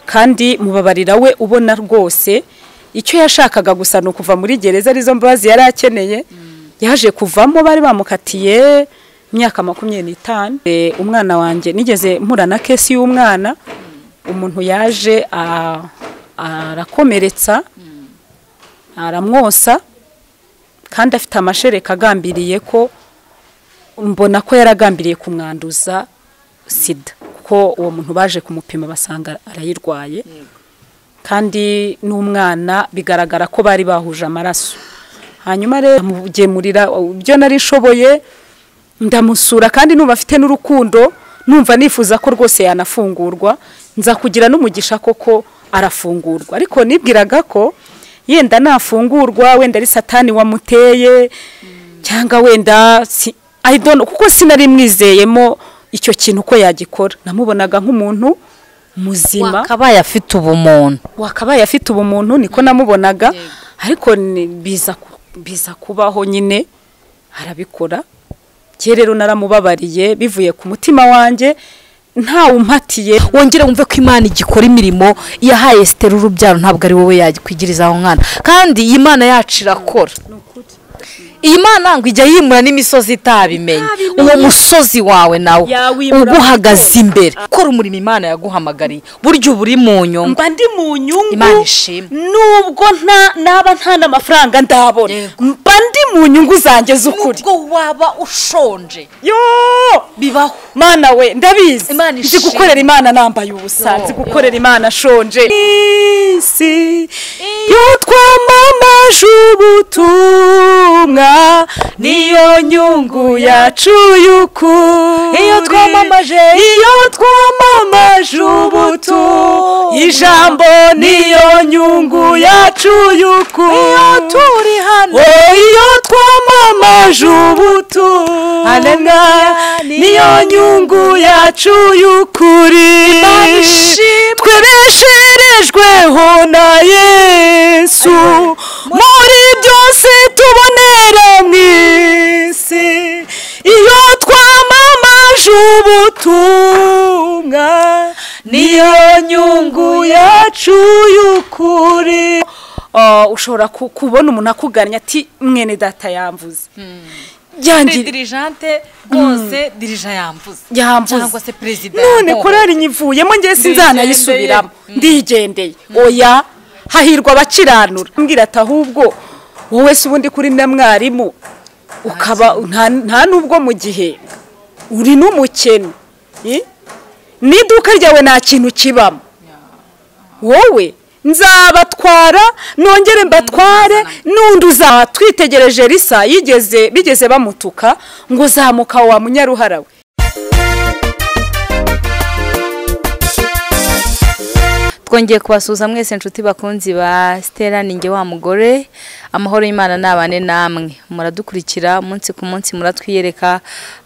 Kandi mubabarira we ubona rwose icyo yashakaga gusa no kuva muri gereza, arizo mbabazi yari akeneye. Yaje kuvamo bari bamukatiye imyaka 25. Umwana wanjye nigeze mpura na kesi y'umwana, umuntu yaje arakomeretsa, aramwosa, kandi afite amashereka agambiriye ko, mbona ko yaragambiriye kumwanduza sida, kuko uwo muntu baje kumupima basanga arayirwaye, kandi n'umwana bigaragara ko bari bahuje amaraso. Hanyuma rero mugemurira ibyo narishoboye, ndamusura, kandi numva afite n'urukundo, numva nifuza ko rwose yanafungurwa. Nza kugira n'umugisha koko arafungurwa, ariko nibwiraga ko yenda nafungurwa wenda ari satani wamuteye, cyangwa wenda I don't know, kuko sinari mwizeyemo icyo kintu ko yagikora. Namubonaga nk'umuntu muzima wakabaye afite ubumuntu, wakabaye afite ubumuntu, niko namubonaga. Ariko biza kubaho nyine arabikora. Rero naramubabariye bivuye ku mutima wanjye, nta umpatiye. Wongere wumve ko Imana igikora imirimo yahaye Esther urubyaro, ntabwo ari wowe yakwigirizaho mwana. Kandi iyi Imana yacu irakora. Iyi Mana ngo ijya yimura n'imisozi itabimenye. Uwo musozi wawe nawe uguhagaze imbere, kora umurimo Imana yaguhamagariye, buryo buri mu nyungu. Mba ndi mu nyungu, Imana ishimwe. Nubwo naba nta n'amafaranga ndabona, mba ndi mu nyungu zanjye z'ukuri. Nubwo waba ushonje, yo bibaho. Mana we ndabizi, nzi gukorera Imana nambaye ubusa, nzi gukorera Imana shonje. Isi yo twamamaje ubutumwa niyo nyungu yacu y'ukuri. Iyo twamamaje, iyo twamamaje ubutumwa, ijambo niyo nyungu yacu y'ukuri. Iyo turi hano, iyo twamamaje ubutumwa niyo nyungu yacu y'ukuri. Twebesherejweho na Yesu, muri byose tubonera mw'isi. Iyo twamamaje ubutumwa niyo nyungu yacu y'ukuri. Ushobora kubona umuntu akugannye ati mwene data yamvuze, dirigente rwose, dirija yamvuze, cyangwa se president, none korari nyivuyemo ngiye sinzanayisubiramo, ndigendeye. Oya, hahirwa abakiranura. Mbwira ati ahubwo wowe se ubundi kuri na mwarimu ukaba nta nubwo mu gihe uri n'umukene, n'iduka ryawe nta kintu kibamo, wowe nzabatwara nongere mbatware n'undi uzatwitegereje. Risa yigeze bigeze bamutuka ngo zamuka wa munyaruhara we. Twongeye kubasuhuza mwese inshuti bakunzi ba Stella, ninjye wa mugore. Amahoro y'Imana nabane namwe, muradukurikira umunsi ku munsi, muratwiyereka.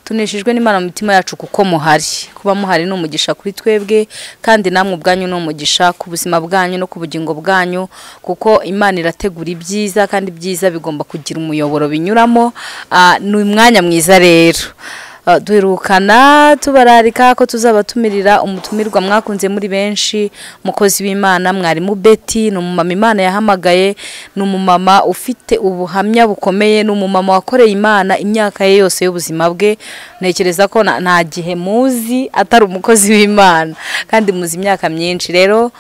Tuneshejwe n'Imana mu mitima yacu kuko muhari. Kuba muhari ni umugisha kuri twebwe, kandi namwe ubwanyu ni umugisha ku buzima bwanyu no ku bugingo bwanyu, kuko Imana irategura ibyiza, kandi ibyiza bigomba kugira umuyoboro binyuramo. Ni umwanya mwiza rero duherukana tubararika ko tuzabatumirira umutumirwa mwakunze muri benshi, mukozi w'Imana mwarimu Betty. Ni umumama Imana yahamagaye, ni umumama ufite ubuhamya bukomeye, ni umumama wakoreye Imana imyaka ye yose y'ubuzima bwe. Ntekereza ko nta gihe muzi atari umukozi w'Imana, kandi muzi imyaka myinshi. Rero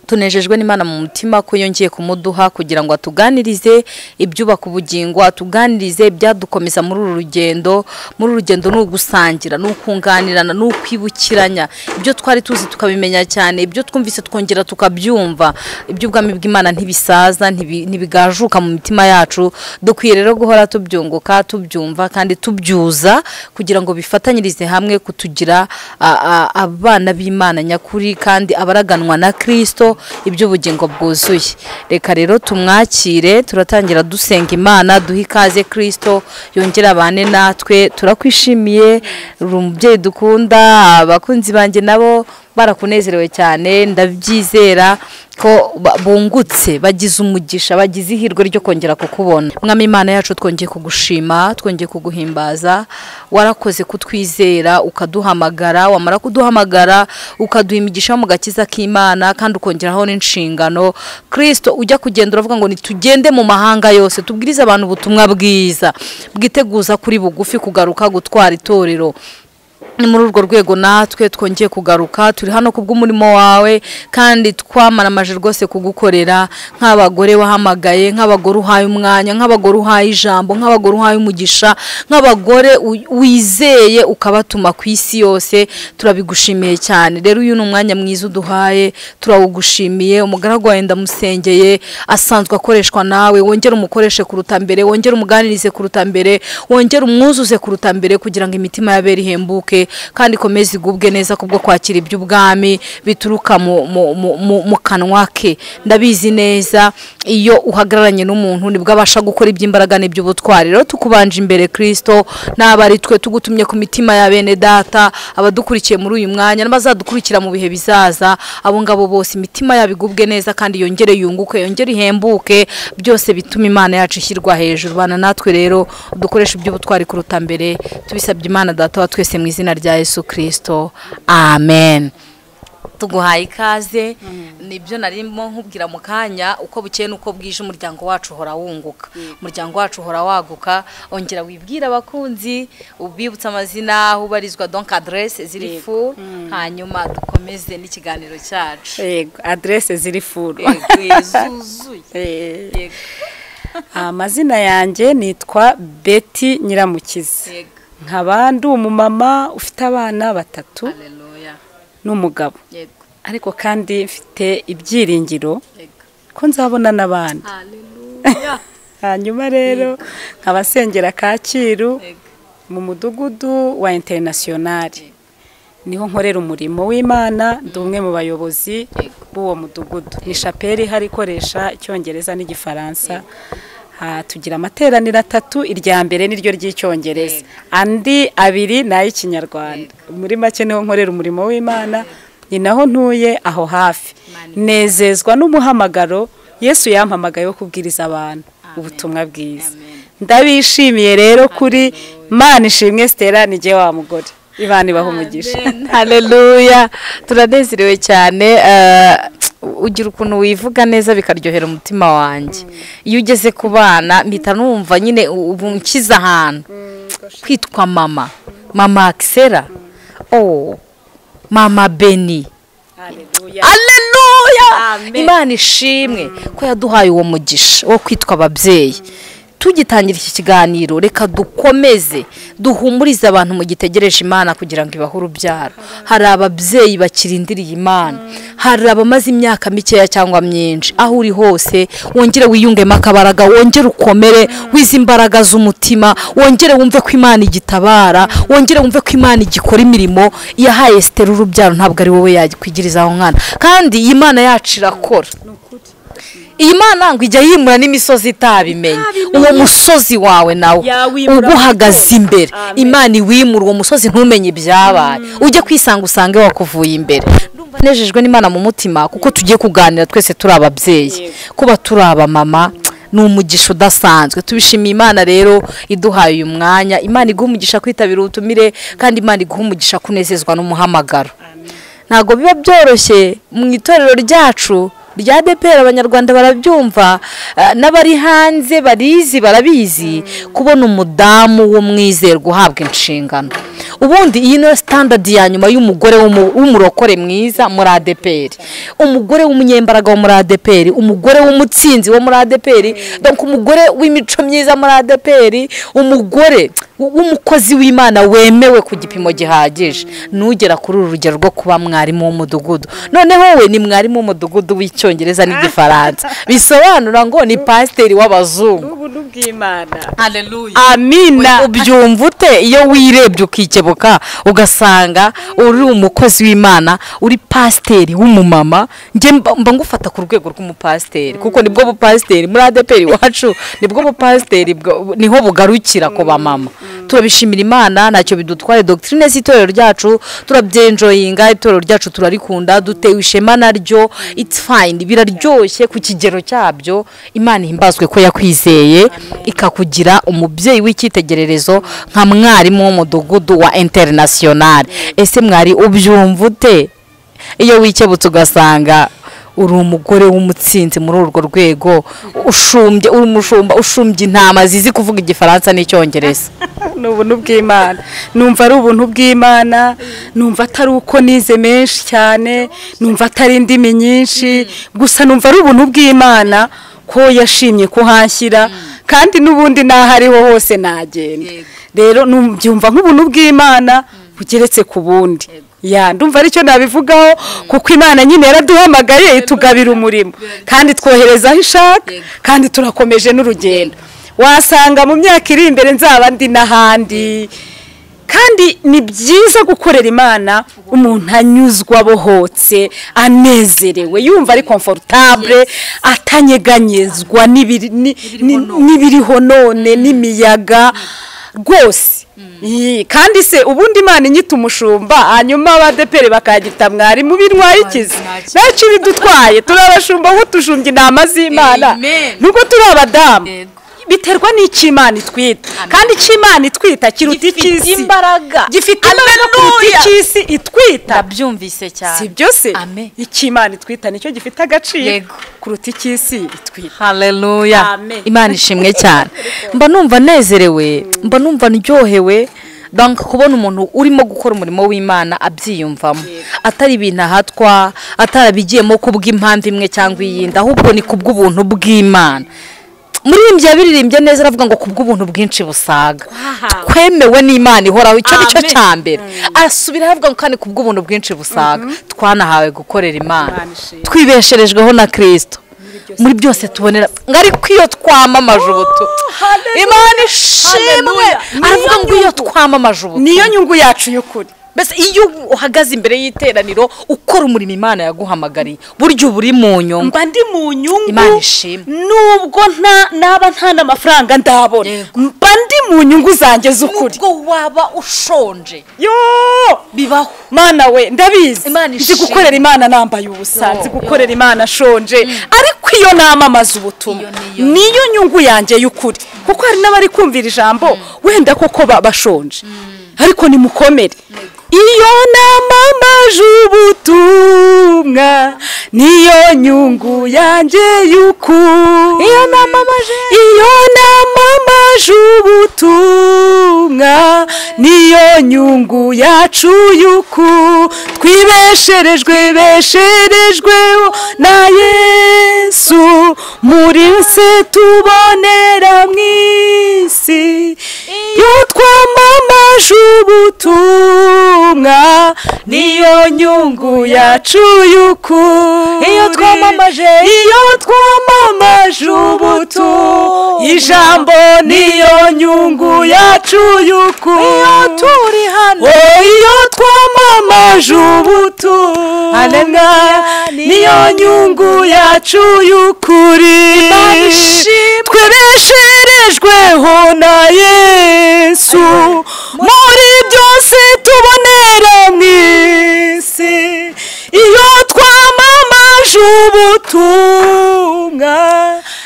tunejejwe n'Imana mu mutima ko yongeye kumuduha kugira ngo atuganirize ibyubaka ubugingo, atuganirize ibyadukomeza muri uru rugendo. Muri uru rugendo ni ugusangira, ni ukunganirana, ni ukwibukiranya ibyo twari tuzi tukabimenya cyane, ibyo twumvise twongera tukabyumva. Iby'ubwami bw'Imana ntibisaza, ntibigajuka mu mitima yacu. Dukwiye rero guhora tubyunguka, tubyumva kandi tubyuza, kugira ngo bifatanyirize hamwe kutugira abana b'Imana nyakuri kandi abaraganwa na Kristo iby'ubugingo bwuzuye. Reka rero tumwakire, turatangira dusenga Imana, duhe ikaze Kristo yongera abane natwe. Turakwishimiye, uri umubyeyi dukunda, abakunzi banjye nabo Barakunezerewe cyane, ndabyizera ko bungutse, bagize umugisha, bagize ihirwe ryo kongera kukubona. Mwami Imana yacu, twongeye kugushima, twongeye kuguhimbaza. Warakoze kutwizera ukaduhamagara, wamara kuduhamagara ukaduha imigisha mu gakiza k'Imana, kandi ukongeraho n'inshingano. Kristo, ujya kugenda uravuga ngo nitugende mu mahanga yose tubwirize abantu ubutumwa bwiza bwiteguza kuri bugufi kugaruka gutwara itorero. Ni muri urwo rwego natwe twongeye kugaruka, turi hano kubw'umurimo wawe, kandi twamaramaje rwose kugukorera nk'abagore wahamagaye, nk'abagore uhaye umwanya, nk'abagore uhaye ijambo, nk'abagore uhaye umugisha, nk'abagore wizeye ukabatuma ku isi yose. Turabigushimiye cyane. Rero uyu ni umwanya mwiza uduhaye, turawugushimiye. Umugaragu wawe ndamusengeye, asanzwe akoreshwa nawe, wongere umukoreshe kuruta mbere, wongere umuganirize kuruta mbere, wongere umwuzuze kuruta mbere, kugira ngo imitima y'abera ihembuke kandi ikomeze igubwe neza kubwo kwakira iby'ubwami bituruka mu kanwa ke. Ndabizi neza iyo uhagararanye n'umuntu nibwo abasha gukora iby'imbaraga n'iby'ubutwari. Rero tukubanje imbere Kristo, naba ari twe tugutumye ku mitima ya bene data abadukurikiye muri uyu mwanya n'abazadukurikira mu bihe bizaza, abo ngabo bose imitima yabo igubwe neza kandi yongere yunguke, yongere ihembuke, byose bituma Imana yacu ishyirwa hejuru. Bana natwe rero dukoresha iby'ubutwari kuruta mbere, tubisabye Imana data wa twese mu izina rya Yesu Kristo, amen. Tuguhaye ikaze. Nibyo narimo nkubwira mu kanya, uko bukeye nuko bwije umuryango wacu uhora wunguka, umuryango wacu uhora waguka. Ongera wibwira abakunzi, ubibutsa amazina, aho ubarizwa, donc adresse ziri full, hanyuma dukomeze n'ikiganiro cyacu. Yego, adresse ziri full, zuzuye. Yego. Amazina yanjye nitwa Betty Nyiramukiza, nkaba ndi umumama ufite abana batatu n'umugabo, ariko kandi mfite ibyiringiro ko nzabona n'abandi. Hanyuma rero nkaba nsengera Kacyiru mu mudugudu wa International, niho nkorera umurimo w'Imana, ndi umwe mu bayobozi b'uwo mudugudu. Ni chapelle ihari ikoresha Icyongereza n'Igifaransa. Tugira amateraniro atatu, irya mbere niryo ry'Icyongereza, andi abiri n'ay'Ikinyarwanda. Muri make niho nkorera umurimo w'Imana, ni naho ntuye aho hafi. Nezezwa n'umuhamagaro Yesu yampamagaye wo kubwiriza abantu ubutumwa bwiza. Ndabishimiye rero kuri Mana ishimwe Stella, ni jye wa mugore. Imana ibahe umugisha. Haleluya, turanezerewe cyane. Ugira ukuntu wivuga neza bikaryohera umutima wanjye. Iyo ugeze ku bana mpita numva nyine ubu nkiza ahantu kwitwa mama, mama Axela, oh mama Beni. Haleluya, Imana ishimwe ko yaduhaye uwo mugisha wo kwitwa ababyeyi. Tugitangira iki kiganiro, reka dukomeze duhumurize abantu mu gitegereje Imana kugira ngo ibahe urubyaro. Hari ababyeyi bakirindiriye Imana, hari abamaze imyaka mikeya cyangwa myinshi. Aho uri hose wongere wiyungemo akabaraga, wongere ukomere, wize imbaraga z'umutima, wongere wumve ko Imana igitabara, wongere wumve ko Imana igikora imirimo. Yahaye Esther urubyaro, ntabwo ari wowe yakwigirizaho mwana, kandi iyi Imana yacu irakora. Iyi Mana ngo ijya yimura n'imisozi itabimenye. Uwo musozi wawe nawe uguhagaze imbere, Imana iwimura uwo musozi ntumenye ibyabaye, ujye kwisanga usange wakuvuye imbere. Ndumva nejejwe n'Imana mu mutima kuko tugiye kuganira twese turi ababyeyi, kuba turi abamama ni umugisha udasanzwe. Tubishimiye Imana rero iduhaye uyu mwanya. Imana iguha umugisha kwitabira ubutumire, kandi Imana iguha umugisha kunezezwa n'umuhamagaro. Ntabwo biba byoroshye mu itorero ryacu rya ADEPR, abanyarwanda barabyumva, n'abari hanze barizi barabizi, kubona umudamu w'umwizerwa uhabwa inshingano. Ubundi iyi niyo standard ya nyuma y'umugore w'umurokore mwiza muri ADEPR, umugore w'umunyembaraga wo muri ADEPR, umugore w'umutsinzi wo muri ADEPR, donc umugore w'imico myiza muri ADEPR, umugore w'umukozi w'Imana wemewe ku gipimo gihagije. Nugera kuri uru rugero rwo kuba mwarimu w'umudugudu, noneho we ni mwarimu w'umudugudu w'Icyongereza n'igifaransa, bisobanura ngo ni pasiteri w'abazungu. Ubuntu bw'Imana. Haleluya, amina. Ubyumva ute iyo wirebye ukikebuka ugasanga uri umukozi w'Imana, uri pasiteri w'umumama? Njye mba ngufata ku rwego rw'umupasiteri, kuko nibwo bupasiteri muri ADEPR iwacu, nibwo bupasiteri niho bugarukira ku bamama. Turabishimira Imana, ntacyo bidutwaye. Doctrine z'itorero ryacu turabyenjoyinga, itorero ryacu turarikunda, dutewe ishema naryo, it's fine, biraryoshye ku kigero cyabyo. Imana ihimbazwe ko yakwizeye ikakugira umubyeyi w'icyitegererezo nka mwarimu w'umudugudu wa International. Ese mwari ubyumva ute iyo wikebutse ugasanga uri umugore w'umutsinzi muri urwo rwego, ushumbye, uri umushumba ushumbye intama zizi kuvuga Igifaransa n'Icyongereza? Ni ubuntu bw'Imana, numva ari ubuntu bw'Imana, numva atari uko nize menshi cyane, numva atari indimi nyinshi, gusa numva ari ubuntu bw'Imana ko yashimye kuhanshyira, kandi n'ubundi n'aho ariho hose nagenda. Rero numva nk'ubuntu bw'Imana bugeretse ku bundi. Ya, ndumva aricyo nabivugaho, kuko Imana nyine yaraduhamagaye itugabira umurimo, kandi twohereza aho ishaka, kandi turakomeje n'urugendo. Wasanga mu myaka iri imbere nzaba ndi n'ahandi. Kandi ni byiza gukorera Imana umuntu anyuzwa, abohotse, anezerewe, yumva ari comfortable, atanyeganyezwa n'ibiriho none n'imiyaga rwose. Kandi se ubundi Imana inyita umushumba, hanyuma abadepere bakagita mwarimu, bintwaye ikizi? Ntacyo bidutwaye, turabashumba aho tushumbye intama z'Imana, nubwo turi abadamu. Biterwa n'icyo Imana itwita, kandi icyo Imana itwita kiruta icy'isi, gifite imbaraga kuruta icy'isi itwita. Ndabyumvise cyane, si byo se? Icyo Imana itwita nicyo gifite agaciro kuruta icy'isi itwita. Haleluya, Imana ishimwe cyane. Mba numva nezerewe, mba numva ndyohewe. Donc kubona umuntu urimo gukora umurimo w'Imana abyiyumvamo, atari ibintu ahatwa, atarabigiyemo kubw'impamvu imwe cyangwa iyindi, ahubwo ni kubw'ubuntu bw'Imana. Muririmbyi yabiririmbye neza, aravuga ngo kubw'ubuntu bwinshi busaga twemewe n'Imana ihoraho. Icyo nicyo cya mbere. Asubira aravuga ngo kandi kubw'ubuntu bwinshi busaga twanahawe gukorera Imana, twibesherejweho na Kristo muri byose tubonera. Ariko iyo twamamaje ubutumwa, Imana ishimwe, aravuga ngo iyo twamamaje ubutumwa niyo nyungu yacu y'ukuri. Mbese iyo uhagaze imbere y'iteraniro ukora umurimo Imana yaguhamagariye, burya uba uri mu nyungu. Mba ndi mu nyungu, Imana ishimwe, nubwo naba nta n'amafaranga ndabona, mba ndi mu nyungu zanjye z'ukuri. Nubwo waba ushonje, yo bibaho. Mana we, ndabizi, nzi gukorera Imana nambaye ubusa, nzi gukorera Imana shonje, ariko iyo namamaza ubutumwa niyo nyungu yanjye y'ukuri. Kuko hari n'abari kumvira ijambo wenda koko bashonje, ariko nimukomere. Iyo namamaje ubutumwa niyo nyungu yanjye y'ukuri. Iyo namamaje ubutumwa niyo nyungu yacu y'ukuri. Twibesherejwe, besherejweho na Yesu, muri se tubonera mu isi. Iyo twamamaje ubutumwa niyo nyungu yacu y'ukuri. Iyo twamamaje ubutumwa, ijambo niyo nyungu yacu y'ukuri. Iyo turi hano, iyo twamamaje ubutumwa niyo nyungu yacu y'ukuri. Twibesherejweho na Yesu, muri byose tubonera mu isi. Iyo twamamaje ubutumwa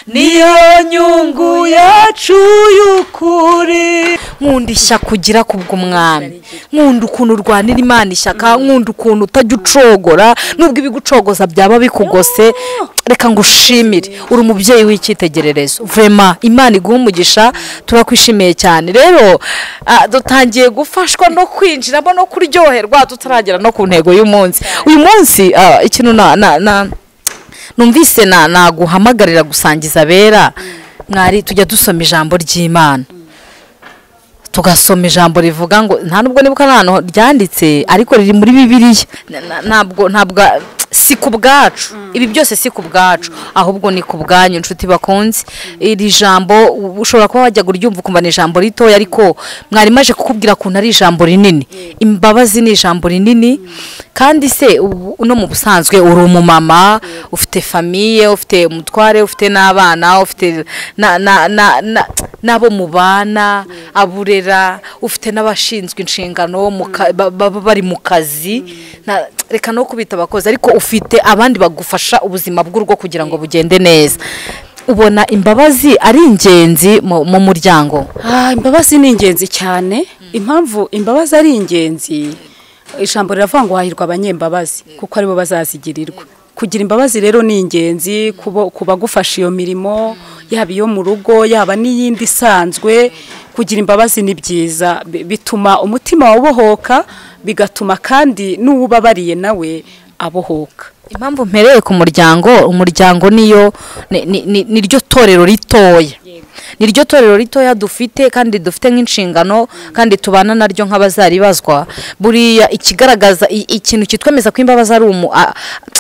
niyo nyungu yacu y'ukuri. Nkunda ishyaka ugira kubw'umwami, nkunda ukuntu urwanira Imana ishyaka, nkunda ukuntu utajya ucogora nubwo ibigucogoza byaba bikugose. Reka ngushimire, uri umubyeyi w'icyitegererezo vraiment. Imana iguhe umugisha, turakwishimiye cyane. Rero dutangiye gufashwa no kwinjiramo no kuryoherwa tutaragera no ku ntego y'umunsi. Uyu munsi ikintu numvise naguhamagarira gusangiza abera, mwari tujya dusoma ijambo ry'Imana, tugasoma ijambo rivuga ngo nta nubwo nibuka n'ahantu ryanditse, ariko riri muri Bibiliya. Ntabwo Si ku bwacu, ibi byose si ku bwacu, ahubwo ni ku bwanyu inshuti bakunze. Iri jambo ushobora kuba wajya kuryumva ukumva ni ijambo ritoya, ariko mwari maje kukubwira kuntu ari ijambo rinini. Imbabazi ni ijambo rinini. Kandi se uno mu busanzwe uri umumama, ufite famille, ufite umutware, ufite n'abana, ufite n'abo mubana, aburera, ufite n'abashinzwe inshingano baba bari mu kazi, reka no kubita abakozi, ariko ufite abandi bagufasha ubuzima bw'urugo kugira ngo bugende neza. Ubona imbabazi ari ingenzi mu muryango? Imbabazi ni ingenzi cyane. Impamvu imbabazi ari ingenzi, ijambo riravuga ngo hahirwa abanyembabazi kuko aribo bazazigirirwa. Kugira imbabazi rero ni ingenzi kubagufasha iyo mirimo, yaba iyo mu rugo, yaba n'iyindi isanzwe. Kugira imbabazi ni byiza, bituma umutima wabohoka, bigatuma kandi n'uwubabariye nawe abohoka. Impamvu mpereye ku muryango, umuryango niyo niryo torero ritoya, niryo torero ritoya dufite, kandi dufite nk'inshingano, kandi tubana naryo nk'abazaribazwa. Buriya ikigaragaza ikintu kitwemeza ko imbabazi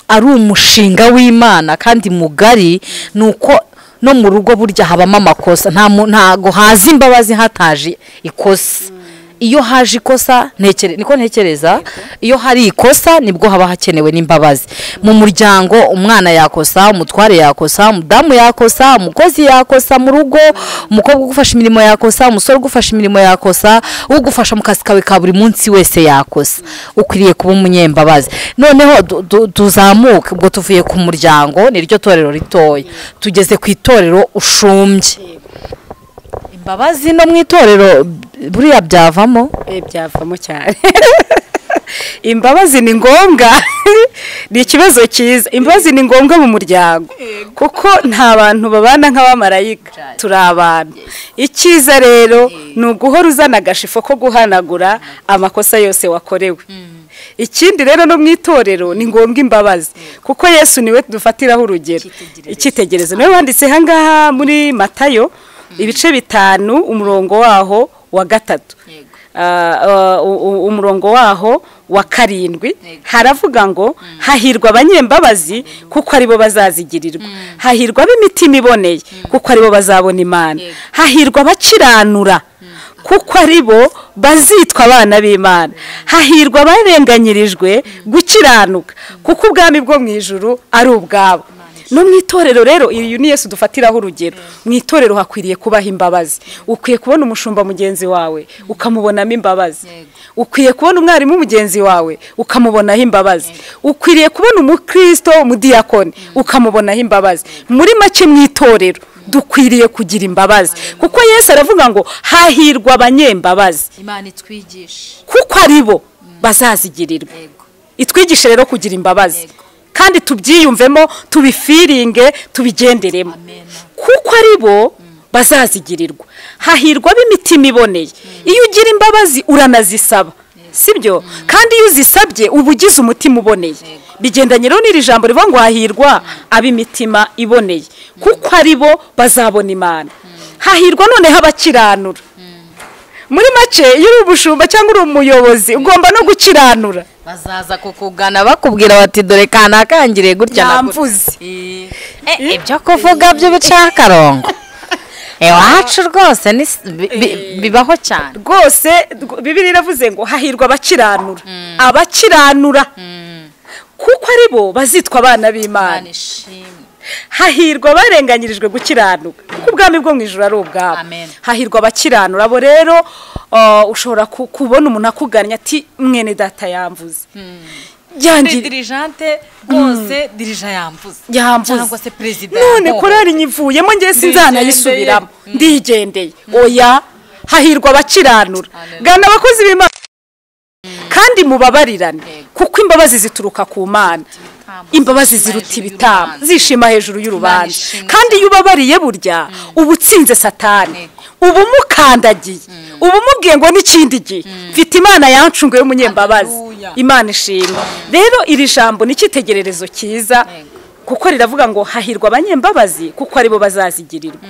ari umushinga w'Imana kandi mugari, nuko no mu rugo burya habamo amakosa. Ntago haza imbabazi hataje ikosa. Iyo haje ikosa, niko ntekereza, iyo hari ikosa nibwo haba hakenewe n'imbabazi. Mu muryango umwana yakosa, umutware yakosa, umudamu yakosa, umukozi yakosa mu rugo, umukobwa ugufasha imirimo yakosa, umusore ugufasha imirimo yakosa, ugufasha mu kazi kawe ka buri munsi wese yakosa. Ukwiriye kuba umunyembabazi. Noneho tuzamuke, ubwo tuvuye ku muryango, niryo torero ritoya, tugeze ku itorero ushumbye. Imbabazi no mu itorero buriya byavamo? Byavamo cyane. Imbabazi ni ngombwa. Ni ikibazo cyiza. Imbabazi ni ngombwa mu muryango, kuko nta bantu babana nk'abamarayika, turi abantu. Icyiza rero ni uguhora uzana agashifo ko guhanagura amakosa yose wakorewe. Ikindi rero no mu itorero ni ngombwa imbabazi, kuko Yesu niwe dufatiraho urugero, icyitegererezo. Niwe wanditse ahangaha muri Matayo ibice 5 umurongo waho wa 3, umurongo waho wa 7, haravuga ngo hahirwa abanyembabazi kuko aribo bazazigirirwa, hahirwa ab'imitima iboneye kuko aribo bazabona Imana, hahirwa abakiranura kuko aribo bazitwa abana b'Imana, hahirwa abarenganyirijwe gukiranuka kuko ubwami bwo mu ijuru ari ubwabo. No mu itorero rero, iyo ni Yesu dufatiraho urugero. Mu itorero hakwiriye kubaho imbabazi. Ukwiye kubona umushumba mugenzi wawe ukamubonamo imbabazi, ukwiye kubona umwarimu mugenzi wawe ukamubonaho imbabazi, ukwiriye kubona umukristo umudiyakoni ukamubonaho imbabazi. Muri make mu itorero dukwiriye kugira imbabazi, kuko Yesu aravuga ngo hahirwa abanyembabazi, Imana itwigishe kuko aribo bazazigirirwa. Itwigishe rero kugira imbabazi, kandi tubyiyumvemo, tubifiringe, tubigenderemo, kuko aribo bazazigirirwa. Hahirwa ab'imitima iboneye. Iyo ugira imbabazi uranazisaba, sibyo? Kandi iyo uzisabye uba ugize umutima uboneye. Bigendanye rero n'iri jambo rivuga ngo hahirwa ab'imitima iboneye, kuko aribo bazabona Imana. Hahirwa noneho abakiranura. Muri make iyo uri umushumba cyangwa uri umuyobozi ugomba no gukiranura. Bazaza kukugana bakubwira bati dore kanakangiriye gutya namvuze. Ibyo kuvuga byo bica akarongo. Iwacu rwose bibaho cyane. Rwose Bibiliya iravuze ngo hahirwa abakiranura. Abakiranura kuko aribo bazitwa abana b'Imana. Hahirwa barenganyirijwe gukiranuka kuko ubwami bwo mu ijuru ari ubwabo. Hahirwa abakiranura. Abo rero ushobora kubona umuntu akugannye ati mwene data yamvuze, dirigente rwose, dirija yamvuze cyangwa se president, none korari nyivuyemo ngiye sinzanayisubiramo, ndigendeye. Oya, hahirwa abakiranura. Gana abakozi b'Imana kandi mubabarirane, kuko imbabazi zituruka ku Mana. Imbabazi ziruta ibitambo, zishima hejuru y'urubanza. Kandi iyo ubabariye burya uba utsinze Satani, uba umukandagiye, uba umubwiye ngo n'ikindi gihe mfite Imana yancunguye y'umunyembabazi. Imana ishimwe. Rero iri jambo ni icyitegererezo cyiza, kuko riravuga ngo hahirwa abanyembabazi kuko aribo bazazigirirwa,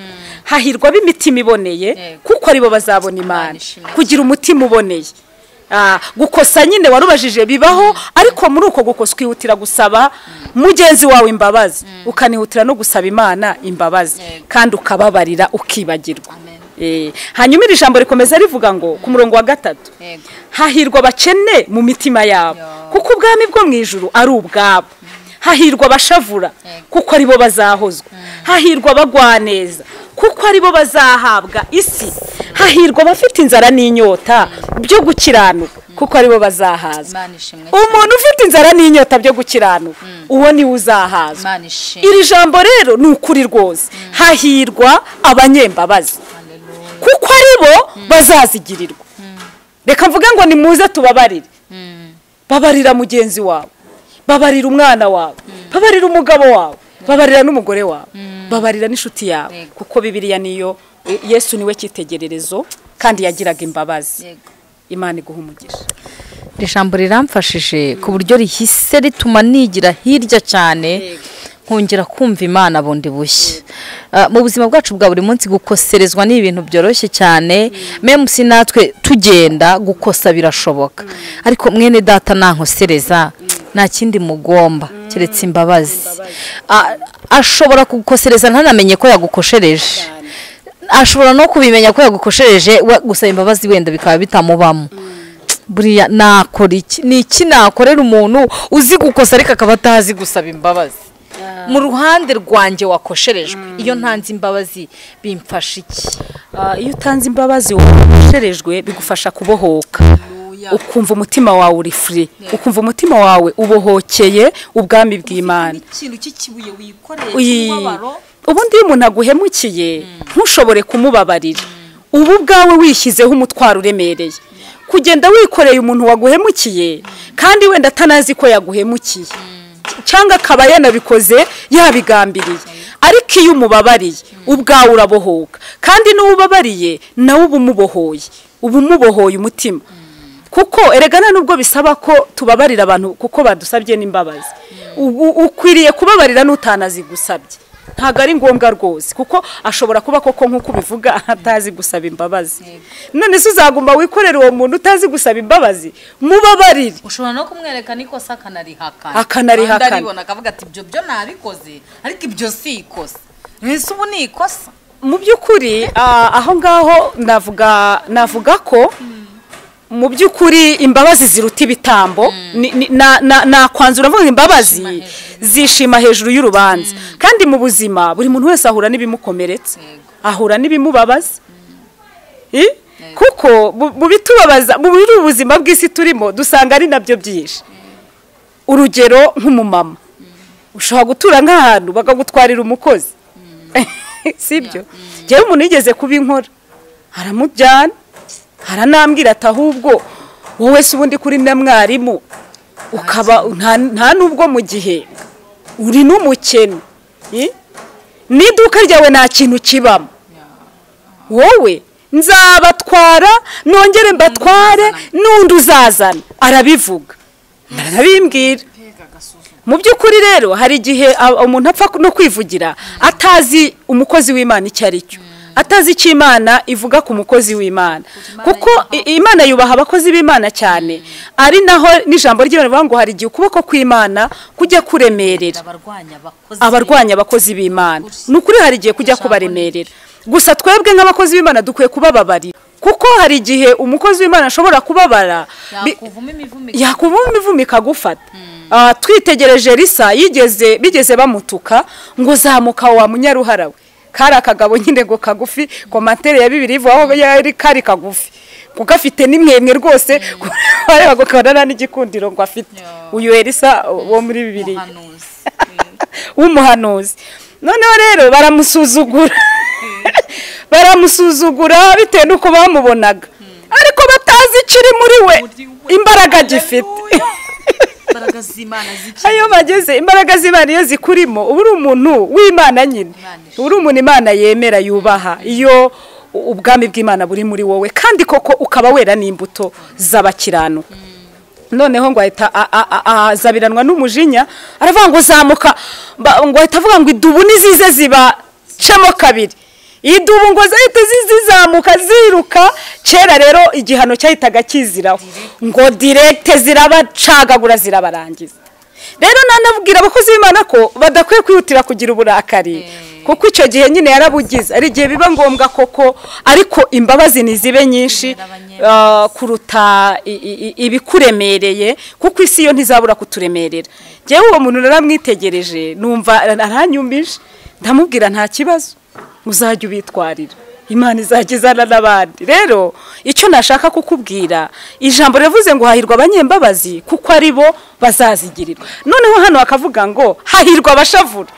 hahirwa ab'imitima iboneye kuko aribo bazabona Imana. Kugira umutima uboneye Gukosa nyine warubajije bibaho, ariko muri uko gukosa kwihutira gusaba mugenzi wawe imbabazi, ukanihutira no gusaba Imana imbabazi, kandi ukababarira ukibagirwa. Hanyuma iri jambo rikomeza rivuga ngo ku murongo wa 3, hahirwa abakene mu mitima yabo, kuko ubwami bwo mu ijuru ari ubwabo. Hahirwa abashavura, kuko aribo bazahozwa. Hahirwa abagwaneza, kuko aribo bazahabwa isi. Hahirwa abafite inzara n'inyota byo gukiranuka, kuko aribo bazahazwa. Umuntu ufite inzara n'inyota byo gukiranuka, uwo ni uzahazwa. Iri jambo rero ni ukuri rwose. Hahirwa abanyembabazi, kuko aribo bazazigirirwa. Reka mvuge ngo nimuze tubabarire. Babarira mugenzi wawe, babarira umwana wawe, babarira umugabo wawe, babarira n'umugore wawe, babarira n'inshuti yawe, kuko Bibiliya niyo Yesu niwe cyitegererezo kandi yagiraga imbabazi. Imana iguha umugisha. Iri jambo riramfashije ku buryo rihise rituma nigira hirya cyane, nkongera kumva Imana bundi bushya. Mu buzima bwacu bwa buri munsi gukoserezwa ni ibintu byoroshye cyane, meme si natwe tugenda gukosa birashoboka, ariko mwene data nankosereza nta kindi mugomba keretse imbabazi. Ashobora kugukosereza ntanamenye ko yagukoshereje, ashobora no kubimenya ko yagukoshereje, gusaba imbabazi wenda bikaba bitamubamo. Buriya nakora iki? Ni iki nakorera umuntu uzi gukosa ariko akaba atazi gusaba imbabazi? Mu ruhande rwanjye wakosherejwe, iyo ntanze imbabazi bimfasha iki? Iyo utanze imbabazi wakosherejwe bigufasha kubohoka, ukumva umutima wawe uri free, ukumva umutima wawe ubohokeye ubwami bw'Imana. Ikintu cy'ikibuye wikoreye cy'umubabaro. Ubundi iyo umuntu aguhemukiye ntushobore kumubabarira, ubu ubwawe wishyizeho umutwaro uremereye. Kugenda wikoreye umuntu waguhemukiye kandi wenda atanazi ko yaguhemukiye, cyangwa akaba yanabikoze yabigambiriye, ariko iyo umubabariye ubwawe urabohoka, kandi n'ubabariye nawe uba umubohoye, uba umubohoye umutima. Kuko erega nubwo bisaba ko tubabarira abantu kuko badusabye n'imbabazi, ukwiriye kubabarira n'utanazigusabye. Ntabwo ari ngombwa rwose, kuko ashobora kuba koko nk'uko ubivuga atazi gusaba imbabazi. None se uzaguma wikorera uwo muntu utazi gusaba imbabazi? Mubabarire. Ushobora no kumwereka nikosa akanarihakana, akanarihakana, akavuga ati ibyo byo nabikoze ariko ibyo si ikosa. Ese ubu ni ikosa? Mu by'ukuri aho ngaho navuga ko mu by'ukuri imbabazi ziruta ibitambo. Nakwanzura mvuga imbabazi zishima hejuru y'urubanza. Kandi mu buzima buri muntu wese ahura n'ibimukomeretsa, ahura n'ibimubabaza. Kuko mu bitubabaza mu buzima bw'isi turimo dusanga ari nabyo byinshi. Urugero nk'umumama ushobora gutura nk'ahantu bakagutwarira umukozi, sibyo? Njyewe umuntu yigeze kuba inkora aramujyana, haranambwira ati ahubwo wowe se ubundi kuri na mwarimu ukaba nta nubwo mu gihe uri n'umukene, n'iduka ryawe nta kintu kibamo, wowe nzabatwara nongere mbatware n'undi uzazana. Arabivuga, arabimbwira. Mu by'ukuri rero hari igihe umuntu apfa no kwivugira atazi umukozi w'Imana icyo ari cyo, atazi icyo Imana ivuga ku mukozi w'Imana, kuko Imana yubaha abakozi b'Imana cyane. Ari naho n'ijambo ry'Imana rivuga ngo hari igihe ukuboko kw'Imana kujya kuremerera abarwanya abakozi b'Imana. Ni ukuri hari igihe kujya kubaremerera. Gusa twebwe nk'abakozi b'Imana dukwiye kubababarira, kuko hari igihe umukozi w'Imana ashobora kubabara yakuvuma imivumo ikagufata. Twitegereje Risa yigeze bigeze bamutuka ngo zamuka wa munyaruhara we, kari akagabo nyine ngo kagufi, komantere ya Bibiliya ivuga aho yari kari kagufi kuko afite n'imwemwe rwose, bareba ngo kabana n'igikundiro ngo afite uyu Elisa wo muri Bibiliya w'umuhanuzi. Noneho rero baramusuzugura baramusuzugura bitewe nuko bamubonaga, ariko batazi ikiri muri we, imbaraga gifite. Ayo bageze imbaraga z'Imana iyo zikurimo, uba uri umuntu w'Imana nyine, uri umuntu Imana yemera yubaha, iyo ubwami bw'Imana buri muri wowe, kandi koko ukaba wera n'imbuto z'abakiranuka. Noneho ngo ahita azabiranwa n'umujinya, aravuga ngo zamuka, ngo ahita avuga ngo idubu nizize zibacemo kabiri. Idubu ngo zahita zizamuka ziruka. Kera rero igihano cyahitaga kiziraho ngo direct zirabacagagura zirabarangiza. Rero nanabwira abakozi b'Imana ko badakwiye kwihutira kugira uburakari, kuko icyo gihe nyine yarabugize, ari igihe biba ngombwa koko, ariko imbabazi nizibe nyinshi kuruta ibikuremereye, kuko isi yo ntizabura kuturemerera. Njyewe uwo muntu naramwitegereje numva aranyumije, ndamubwira nta kibazo uzajya ubitwarira, Imana izagizana n'abandi. Rero icyo nashaka kukubwira, ijambo rivuze ngo hahirwa abanyembabazi kuko ari bo bazazigirirwa. Noneho hano akavuga ngo hahirwa abashavura.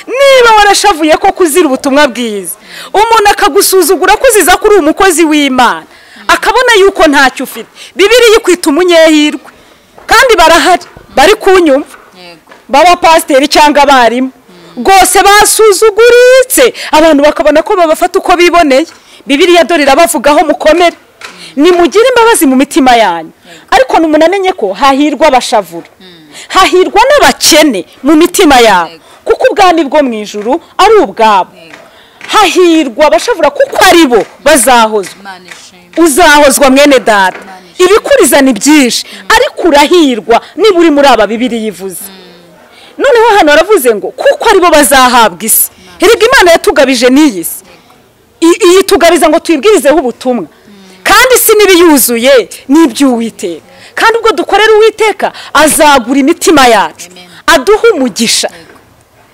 Niba warashavuye ko kuzira ubutumwa bwiza, umuntu akagusuzugura kuziza kuri umukozi w'Imana, akabona yuko ntacyo ufite, Bibiliya ikwita umunyehirwe. Kandi barahari bari kunyumva, baba pasiteri cyangwa abarimu rwose basuzuguritse, abantu bakabona ko babafata uko biboneye. Bibiliya dore irabavugaho, mukomere, nimugire imbabazi mu mitima yanyu. Ariko numunamenye ko hahirwa abashavura, hahirwa n'abakene mu mitima yabo, kuko ubwami bwo mu ijuru ari ubwabo. Hahirwa abashavura kuko ari bo bazahozwa. Uzahozwa mwene data, ibikuriza ni byinshi, ariko urahirwa niba uri muri aba Bibiliya ivuze. Noneho hano baravuze ngo kuko ari bo bazahabwa isi. Erega Imana yatugabije n'iyi si, iyitugabiza ngo tuyibwirizeho ubutumwa, kandi isi n'ibiyuzuye n'iby'Uwiteka. Kandi ubwo dukorera Uwiteka azagura imitima yacu, aduha umugisha.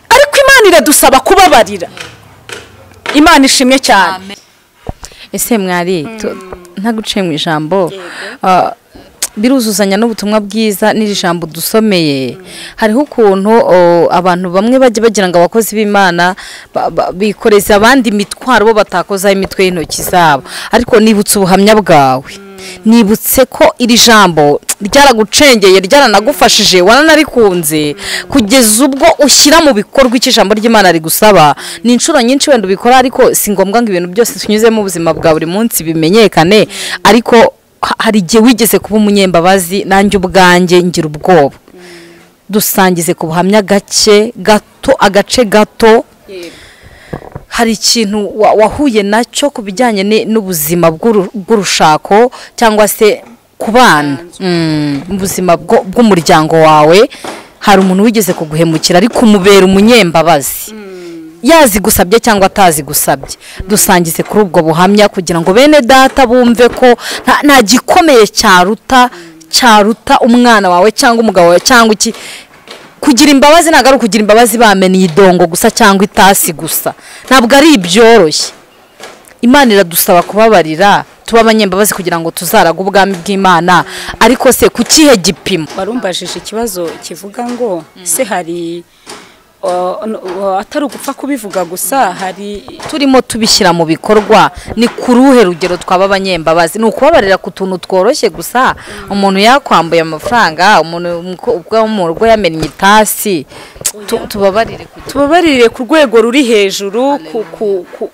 Ariko Imana iradusaba kubabarira. Imana ishimwe cyane. Ese mwari ntaguciye mu ijambo, biruzuzanya n'ubutumwa bwiza n'iri jambo dusomeye. Hariho ukuntu abantu bamwe bajya bagira ngo abakozi b'Imana bikoreza abandi imitwaro bo batakoza imitwe y'intoki zabo, ariko nibutse ubuhamya bwawe, nibutse ko iri jambo ryaragucengeye, ryaranagufashije, waranarikunze kugeza ubwo ushyira mu bikorwa icyo ijambo ry'Imana rigusaba. Ni inshuro nyinshi wenda ubikora, ariko si ngombwa ngo ibintu byose tunyuzemo ubuzima bwa buri munsi bimenyekane, ariko hari igihe wigeze kuba umunyembabazi, nanjye ubwanjye ngira ubwoba. Dusangize ku buhamya gake gato, agace gato. Hari ikintu wahuye nacyo ku bijyanye n'ubuzima bw'urushako cyangwa se kubana mu buzima bw'umuryango wawe. Hari umuntu wigeze kuguhemukira ariko umubera umunyembabazi, yazigusabye cyangwa atazigusabye. Dusangize kuri ubwo buhamya kugira ngo bene data bumve ko nta gikomeye cyaruta umwana wawe cyangwa umugabo wawe cyangwa iki. Kugira imbabazi ntabwo ari ukugira imbabazi bameniye idongo gusa cyangwa itasi gusa, ntabwo ari ibyoroshye. Imana iradusaba kubabarira, tuba abanyembabazi kugira ngo tuzaraga ubwami bw'Imana. Ariko se ku kihe gipimo? Warumbajije ikibazo kivuga ngo se hari atari ugupfa kubivuga gusa, hari turimo tubishyira mu bikorwa. Ni ku ruhe rugero twaba abanyembabazi? Ni ukubabarira ku tuntu tworoshye gusa, umuntu yakwambuye amafaranga, umuntu ubwo mu rugo yamennye itasi, tubabarire ku rwego ruri hejuru,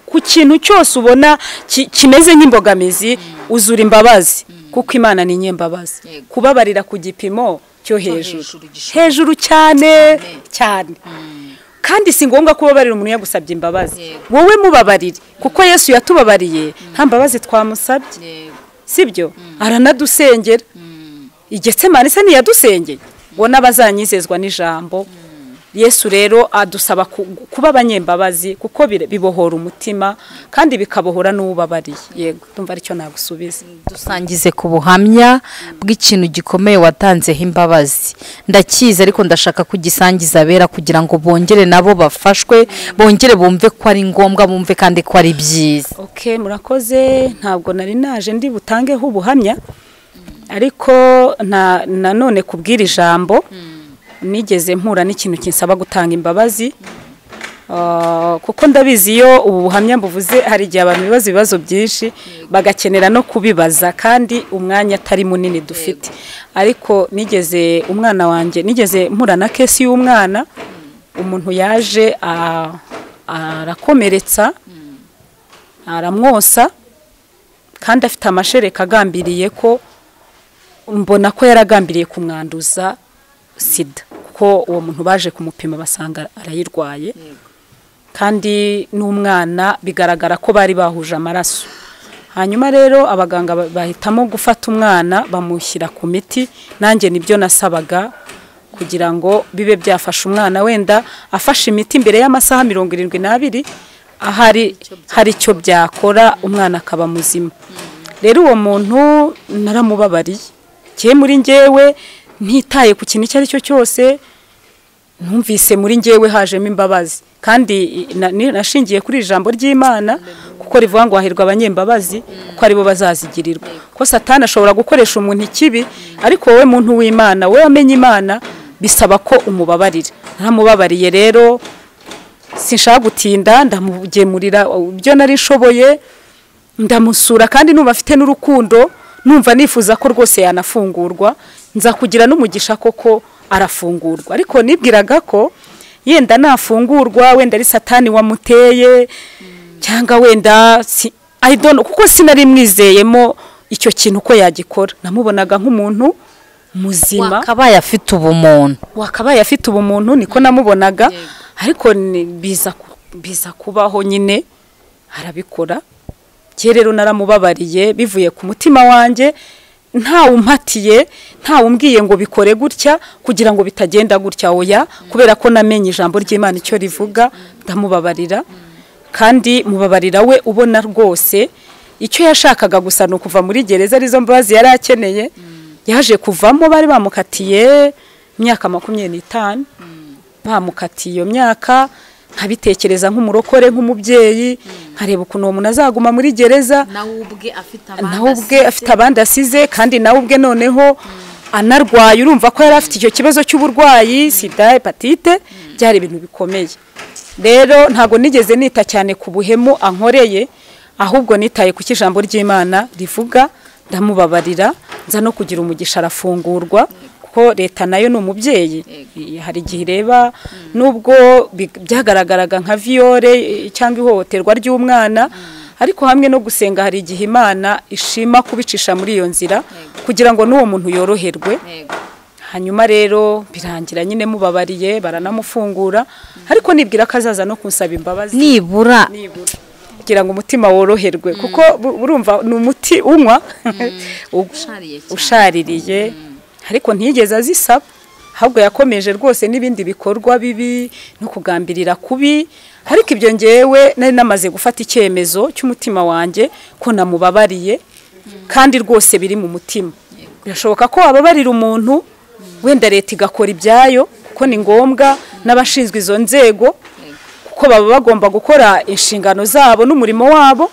ku kintu cyose ubona kimeze nk'imbogamizi, uzura imbabazi, kuko Imana ni nyembabazi. Kubabarira ku gipimo cyo hejuru, hejuru cyane cyane. Kandi si ngombwa kubabarira umuntu yagusabye imbabazi, wowe mubabarire, kuko Yesu yatubabariye nta mbabazi twamusabye, sibyo? Aranadusengera. Igetsemane se ntiyadusengeye ngo n'abazanyizezwa n'ijambo. Yesu rero adusaba kuba abanyembabazi, kuko bibohora umutima kandi bikabohora n'ubabariye. Yego, ndumva aricyo nagusubiza. Dusangize ku buhamya bw'ikintu gikomeye watanzeho imbabazi. Ndakizi ariko ndashaka kugisangiza abera kugira ngo bongere nabo bafashwe, bongere bumve ko ari ngombwa, bumve kandi ko ari byiza. Okay, murakoze. Ntabwo nari naje ndi butangeho ubuhamya, ariko nanone kubwira ijambo nigeze mpura n'ikintu kinsaba gutanga imbabazi, kuko ndabizi iyo ubu buhamya mbuvuze hari igihe abantu bibaza ibibazo byinshi bagakenera no kubibaza, kandi umwanya atari munini dufite. Ariko nigeze umwana wanjye, nigeze mpura na kesi y'umwana, umuntu yaje arakomeretsa, aramwosa, kandi afite amashereka agambiriye ko, mbona ko yaragambiriye kumwanduza sida, kuko uwo muntu baje kumupima basanga arayirwaye. Kandi n'umwana bigaragara ko bari bahuje amaraso. Hanyuma rero abaganga bahitamo gufata umwana bamushyira ku miti, nanjye nibyo nasabaga kugira ngo bibe byafasha umwana, wenda afashe imiti mbere y'amasaha 72 ahari hari icyo byakora umwana akaba muzima. Rero uwo muntu naramubabariye, cye muri njyewe ntitaye ku kintu icyo ari cyo cyose, numvise muri njyewe hajemo imbabazi. Kandi nashingiye kuri ijambo ry'Imana kuko rivuga ngo hahirwa abanyembabazi kuko aribo bazazigirirwa. Ko Satani ashobora gukoresha umuntu ikibi, ariko wowe muntu w'Imana, wowe wamenye Imana, bisaba ko umubabarira. Naramubabariye rero, sinshaka gutinda, ndamugemurira ibyo narishoboye, ndamusura kandi numva afite n'urukundo, numva nifuza ko rwose yanafungurwa, nza kugira n'umugisha koko arafungurwa. Ariko nibwiraga ko yenda nafungurwa wenda ari Satani wamuteye, cyangwa wenda I don't know, kuko sinari mwizeyemo icyo kintu ko yagikora. Namubonaga nk'umuntu muzima wakabaye afite ubumuntu, wakabaye afite ubumuntu, niko namubonaga. Ariko biza kubaho nyine arabikora. Rero naramubabariye bivuye ku mutima wanjye, ntawe umpatiye, ntawe umbwiye ngo bikore gutya kugira ngo bitagenda gutya, oya, kubera ko namenye ijambo ry'Imana icyo rivuga, ndamubabarira. Kandi mubabarira we ubona rwose icyo yashakaga gusa ni ukuva muri gereza, arizo mbabazi yari akeneye. Yaje kuvamo, bari bamukatiye imyaka 25, bamukatiye iyo myaka. Nkabitekereza nk'umurokore, nk'umubyeyi, nkareba ukuntu uwo muntu azaguma muri gereza, nawe ubwe afite abandi asize, kandi nawe ubwe noneho anarwaye, urumva ko yari afite icyo kibazo cy'uburwayi, sida, hepatite, byari ibintu bikomeye. Rero ntago nigeze nita cyane ku buhemu ankoreye, ahubwo nitaye ku ijambo ry'Imana rivuga, ndamubabarira, nza no kugira umugisha arafungurwa. Kuko leta nayo ni umubyeyi, hari igihe ireba nubwo byagaragaraga nka viole cyangwa ihohoterwa ry'umwana, ariko hamwe no gusenga hari igihe Imana ishima kubicisha muri iyo nzira kugira ngo n'uwo muntu yoroherwe. Hanyuma rero birangira nyine mubabariye, baranamufungura, ariko nibwira ko azaza no kunsaba imbabazi nibura kugira ngo umutima woroherwe, kuko urumva ni umuti unywa ushaririye. Ariko ntiyigeze azisaba, ahubwo yakomeje rwose n'ibindi bikorwa bibi no kugambirira kubi. Ariko ibyo ngewe nari namaze gufata icyemezo cy'umutima wanjye ko namubabariye, kandi rwose biri mu mutima. Birashoboka ko wababarira umuntu, wenda leta igakora ibyayo, kuko ni ngombwa n'abashinzwe izo nzego, kuko baba bagomba gukora inshingano zabo n'umurimo wabo.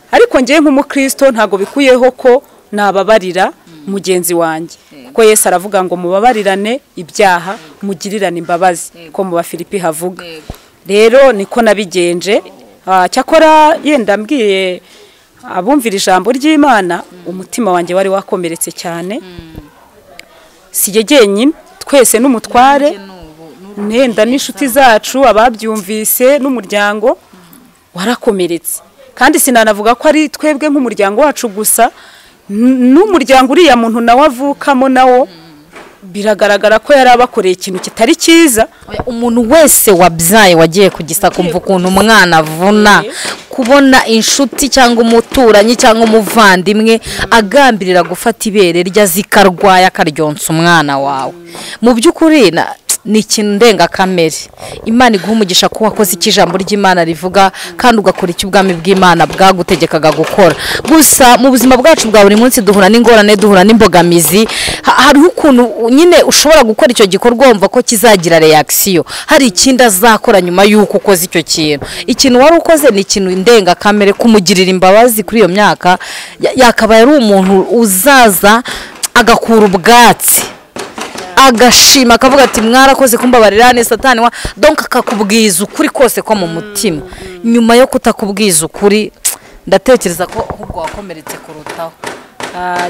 Ariko ngewe nk'umukristo ntago bikuyeho ko nababarira mugenzi wanjye, kuko Yesu aravuga ngo mubabarirane ibyaha, mugirirane imbabazi, ko mu Bafilipi havuga. Rero niko nabigenje. Cyakora yenda mbwiye abumvira ijambo ry'Imana, umutima wanjye wari wakomeretse cyane, si jye jyenyine, twese n'umutware nenda n'inshuti zacu ababyumvise n'umuryango warakomeretse. Kandi sinanavuga ko ari twebwe nk'umuryango wacu gusa, n'umuryango uriya muntu nawe avukamo nawo biragaragara ko yari abakoreye ikintu kitari cyiza. Umuntu wese wabyaye wagiye kugisa kumva ukuntu umwana avuna, kubona inshuti cyangwa umuturanyi cyangwa umuvandimwe agambirira gufata ibere rya zikarwaya akaryonsa umwana wawe, mu by'ukuri ni ikintu ndengakamere. Imana iguha umugisha ko wakoze icyo ijambo ry'Imana rivuga, kandi ugakora icyo ubwami bw'Imana bwagutegekaga gukora. Gusa mu buzima bwacu bwa buri munsi duhura n'ingorane, duhura n'imbogamizi. Hariho ukuntu nyine ushobora gukora icyo gikorwa wumva ko kizagira reaction, hari ikindi azakora nyuma y'uko ukoze icyo kintu. Ikintu wari ukoze ni ikintu ndengakamere, kumugirira imbabazi kuri iyo myaka yakabaye ari umuntu uzaza agakura ubwatsi, agashima akavuga ati mwarakoze kumbabarira ne Satani wa, donc akakubwiza ukuri kose ko mu mutima. Nyuma yo kutakubwiza ukuri, ndatekereza ko ahubwo wakomeretse kurutaho.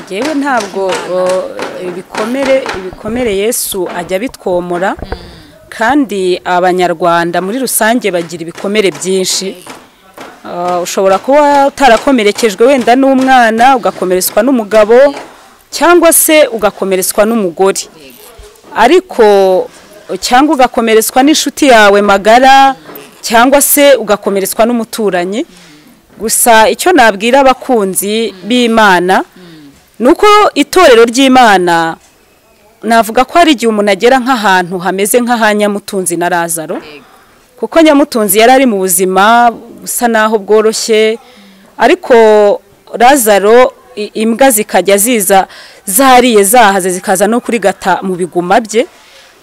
Jewe ntabwo ibikomere Yesu ajya bitwomora, kandi abanyarwanda muri rusange bagira ibikomere byinshi. Ushobora kuba utarakomerekejwe wenda n'umwana, ugakomeretswa n'umugabo, cyangwa se ugakomeretswa n'umugore, ariko cyangwa ugakomeretswa n'inshuti yawe magara, cyangwa se ugakomeretswa n'umuturanyi. Gusa icyo nabwira abakunzi b'Imana nuko itorero ry'Imana, navuga ko hari igihe umuntu agera nk'ahantu hameze nk'aha Nyamutunzi na Lazaro, kuko Nyamutunzi yari ari mu buzima busa naho bworoshye, ariko Lazaro imbwa zikajya ziza zariye zahaze zikaza no kurigata mu biguma bye,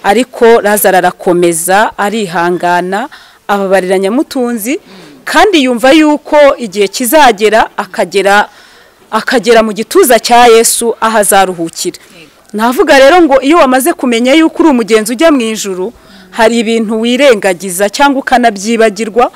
ariko Lazaro arakomeza arihangana ababarira Nyamutunzi, kandi yumva yuko igihe kizagera akagera mu gituza cya Yesu ahazaruhukira. Navuga rero ngo iyo wamaze kumenya yuko uri umugenzi ujya mu ijuru, hari ibintu wirengagiza cyangwa ukanabyibagirwa,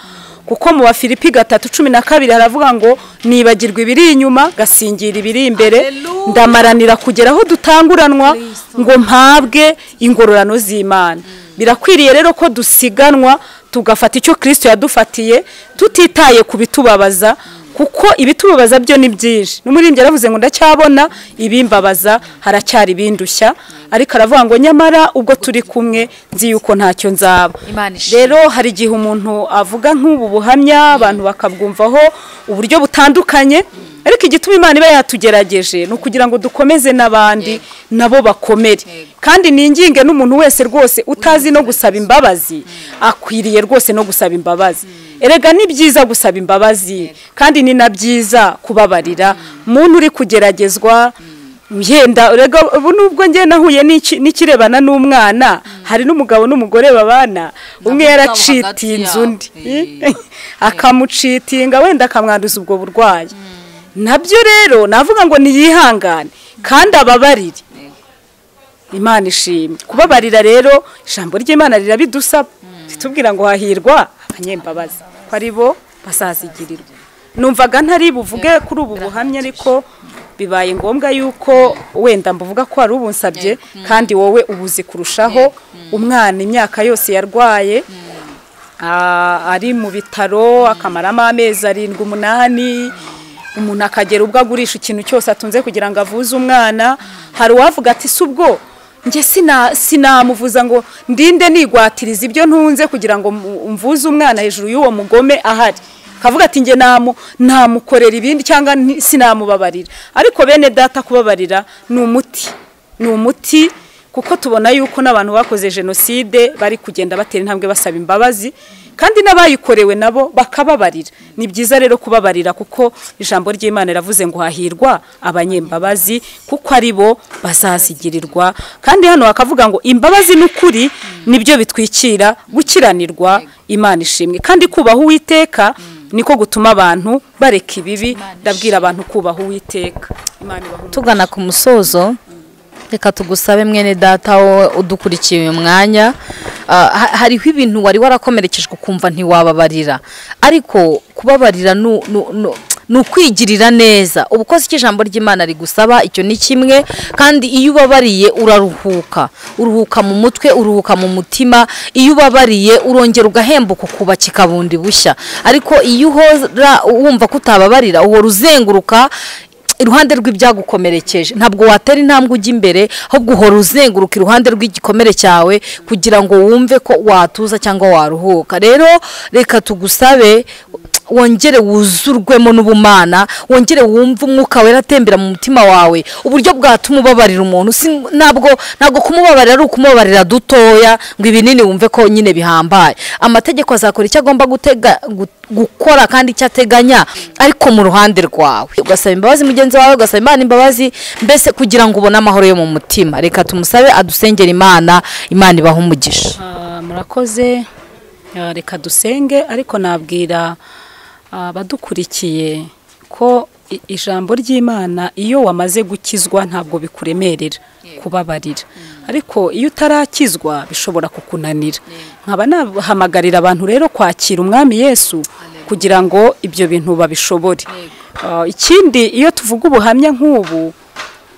kuko mu Bafilipi 3:12 haravuga ngo nibagirwa ibiri inyuma gasingira ibiri imbere, ndamaranira kugera aho dutanguranwa ngo mpabwe ingororano z'Imana. Birakwiriye rero ko dusiganwa tugafata icyo Kristo yadufatiye tutitaye ku bitubabaza, kuko ibitubabaza byo ni byinshi. N'umuririmbyi yaravuze ngo ndacyabona ibimbabaza haracyari ibindushya, ariko aravuga ngo nyamara ubwo turi kumwe nzi yuko ntacyo nzaba. Rero hari igihe umuntu avuga nk'ubu buhamya abantu bakabwumvaho uburyo butandukanye, ariko igituma Imana iba yatugerageje ni ukugira ngo dukomeze n'abandi nabo bakomere. Kandi ninginge n'umuntu wese rwose utazi no gusaba imbabazi akwiriye rwose no gusaba imbabazi. Erega ni byiza gusaba imbabazi, kandi ni na byiza kubabarira muntu uri kugeragezwa. Yenda erega ubu nubwo ngiye nahuye n'ikirebana n'umwana, hari n'umugabo n'umugore babana, umwe yaracitinze undi akamucitinga wenda akamwanduza ubwo burwayi. Nabyo rero navuga ngo niyihangane kandi ababarire. Imana ishimwe. Kubabarira rero ijambo ry'Imana rirabidusaba, ritubwira ngo hahirwa abanyembabazi ko ari bo bazazigirirwa. Numvaga ntari buvuge kuri ubu buhamya, ariko bibaye ngombwa yuko wenda mbuvuga ko ari ubunsabye, kandi wowe ubuzi kurushaho. Umwana imyaka yose yarwaye ari mu bitaro akamaramo amezi 7 8, umuntu akagera ubwo agurisha ikintu cyose atunze kugira ngo avuze umwana. Hari uwavuga ati si ubwo njye sinamuvuza ngo ndinde nigwatiriza ibyo ntunze kugira ngo mvuze umwana hejuru y'uwo mugome ahari, akavuga ati njye namukorera ibindi cyangwa sinamubabarira. Ariko bene data, kubabarira ni umuti, ni umuti, kuko tubona yuko n'abantu bakoze jenoside bari kugenda batera intambwe basaba imbabazi, kandi n'abayikorewe nabo bakababarira. Ni byiza rero kubabarira, kuko ijambo ry'Imana riravuze ngo hahirwa abanyembabazi kuko ari bo bazazigirirwa. Kandi hano bakavuga ngo imbabazi n'ukuri nibyo bitwikira gukiranirwa. Imana ishimwe. Kandi kubaha Uwiteka niko gutuma abantu bareka ibibi. Ndabwira abantu kubaha Uwiteka. Imana ibahe. Tugana ku musozo, reka tugusabe mwene data wowe udukurikiye uyu mwanya, hariho ibintu wari warakomerekejwe ukumva ntiwababarira, ariko kubabarira ni ukwigirira neza. Ubukozi cy'ijambo ry'Imana rigusaba icyo ni kimwe, kandi iyo ubabariye uraruhuka, uruhuka mu mutwe, uruhuka mu mutima. Iyo ubabariye urongera ugahembuka ukubakika bundi bushya. Ariko iyo uhora wumva ko utababarira, uhora uzenguruka iruhande rw'ibyagukomerekeje, ntabwo watera intambwe ujya imbere, ahubwo uhora uzenguruka iruhande rw'igikomere cyawe kugira ngo wumve ko watuza cyangwa waruhuka. Rero reka tugusabe wongere wuzurwemo n'ubumana, wongere wumve umwuka wera atembera mu mutima wawe, uburyo bwatuma ubabarira umuntu. Ntabwo kumubabarira ari ukumubabarira dutoya ngo ibinini wumve ko nyine bihambaye. Amategeko azakora icyo agomba gukora kandi icyo ateganya, ariko mu ruhande rwawe ugasaba imbabazi mugenzi wawe, ugasaba Imana imbabazi, mbese kugira ngo ubone amahoro yo mu mutima. Reka tumusabe adusengere Imana, Imana ibahe umugisha. Murakoze. Reka dusenge, ariko nabwira abadukurikiye ko ijambo ry'Imana iyo wamaze gukizwa ntabwo bikuremerera kubabarira, ariko iyo utarakizwa bishobora kukunanira. Nkaba nahamagarira abantu rero kwakira Umwami Yesu kugira ngo ibyo bintu babishobore. Ikindi, iyo tuvuga ubuhamya nk'ubu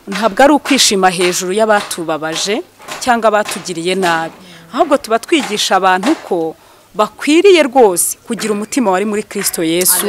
ntabwo ari ukwishima hejuru y'abatubabaje cyangwa abatugiriye nabi, ahubwo tuba twigisha abantu ko bakwiriye rwose kugira umutima wari muri Kristo Yesu,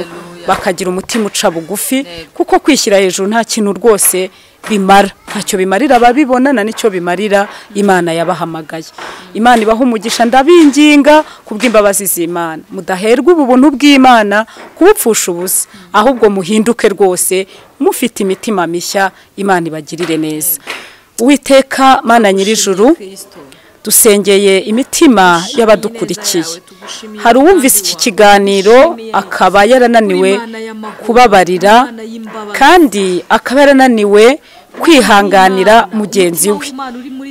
bakagira umutima uca bugufi, kuko kwishyira hejuru nta kintu rwose bimara, ntacyo bimarira ababibona na nicyo bimarira Imana yabahamagaye. Imana ibaha umugisha, ndabinginga kubw'imbabazi z'Imana, mudaherwa ubuntu bw'Imana kubupfusha ubusa, ahubwo muhinduke rwose mufite imitima mishya, Imana ibagirire neza. Uwiteka Mana nyir'ijuru, dusengeye imitima y'abadukurikiye. Hari uwumvise iki kiganiro akaba yarananiwe kubabarira, kandi akaba yarananiwe kwihanganira mugenzi we.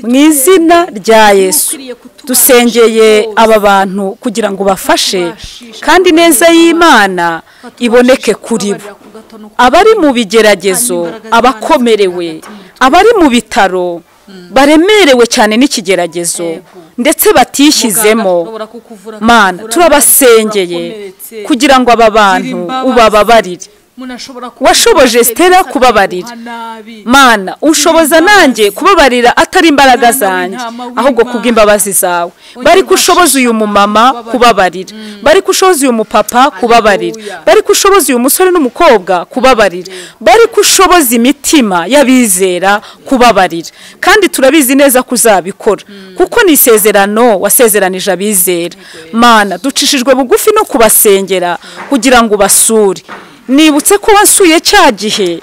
Mu izina rya Yesu dusengeye aba bantu kugira ngo bafashe, kandi neza y'Imana iboneke kuri bo. Abari mu bigeragezo, abakomerewe, abari mu bitaro baremerewe cyane n'ikigeragezo ndetse batishyizemo, Mana turabasengeye kugira ngo aba bantu ubababarire. Washoboje Stella kubabarira, Mana ushoboza nanjye kubabarira, atari imbaraga zanjye ahubwo kubw'imbabazi zawe. Bari kushoboza uyu mumama kubabarira, bari kushoboza uyu mupapa kubabarira, bari kushoboza uyu musore n'umukobwa kubabarira, bari kushoboza imitima y'abizera kubabarira. Kandi turabizi neza kuzabikora kuko ni isezerano wasezeranije abizera. Mana ducishijwe bugufi no kubasengera kugira ngo basure. Nibutse ko wasuye cya gihe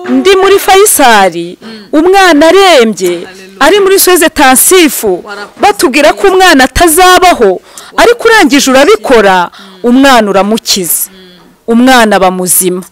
ndi muri Faisal, umwana arembye ari muri soze tansifu, batubwira ko umwana atazabaho, ariko urangije urabikora, umwana uramukiza, umwana bamuzima.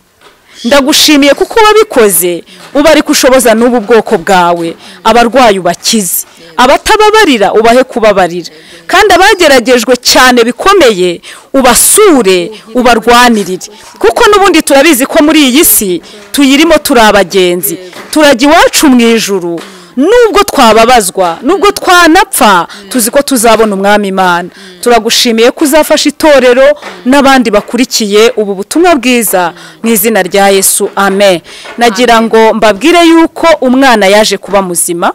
Ndagushimiye kuko wabikoze, uba ari kushoboza n'ubu bwoko bwawe, abarwayi ubakize, abatababarira ubahe kubabarira, kandi abageragejwe cyane bikomeye ubasure, ubarwanirire, kuko n'ubundi turabizi ko muri iyi si tuyirimo turi abagenzi, turajya iwacu mu ijuru. Nubwo twababazwa, nubwo twanapfa, tuzi ko tuzabona umwami Imana. Turagushimiye ko uzafasha itorero n'abandi bakurikiye ubu butumwa bwiza mu izina rya Yesu, amen. Nagira ngo mbabwire yuko umwana yaje kuba muzima,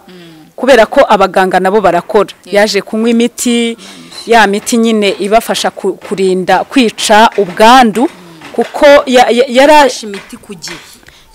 kubera ko abaganga nabo barakora. Yaje kunywa imiti, ya miti nyine ibafasha kurinda kwica ubwandu, kuko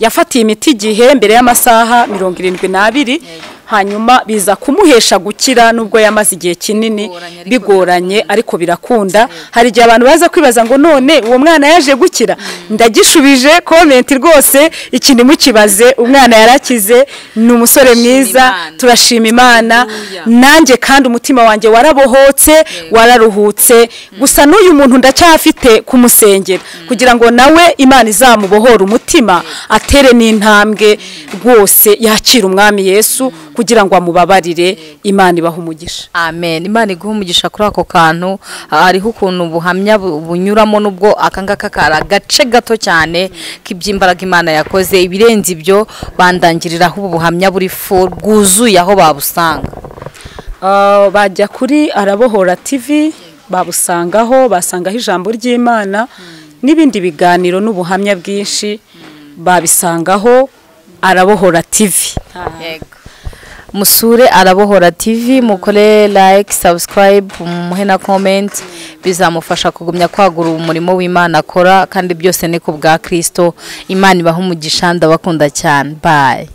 yafatiye imiti igihe mbere y'amasaha 72, hanyuma biza kumuhesha gukira nubwo yamaze igihe kinini bigoranye, ariko birakunda. Hari igihe abantu baza kwibaza ngo none uwo mwana yaje gukira, ndagishubije comment rwose, iki ntimukibaze, umwana yarakize, ni umusore mwiza, turashima Imana. Nanjye kandi umutima wanjye warabohotse, wararuhutse. Gusa n'uyu muntu ndacyafite kumusengera kugira ngo nawe Imana izamubohore umutima, atere n'intambwe rwose yakira umwami Yesu kugira ngo amubabarire. Imana ibahe umugisha. Amen. Imana iguhe umugisha kuri ako kantu. Hariho ukuntu ubuhamya bunyuramo, nubwo akangaka kari agace gato cyane k'iby'imbaraga Imana yakoze, ibirenze ibyo bandangiriraho ubu buhamya buri full bwuzuye aho babusanga. Bajya kuri Arabohora TV babusangaho, basangaho ijambo ry'Imana n'ibindi biganiro n'ubuhamya bwinshi, babisangaho Arabohora TV. Yego. Musure Arabohora TV, mukore like, subscribe, muhe na comment, bizamufasha kugumya kwagura umurimo w'Imana akora, kandi byose ni ku bwa Kristo. Imana ibahe umugisha, ndabakunda cyane. Bye.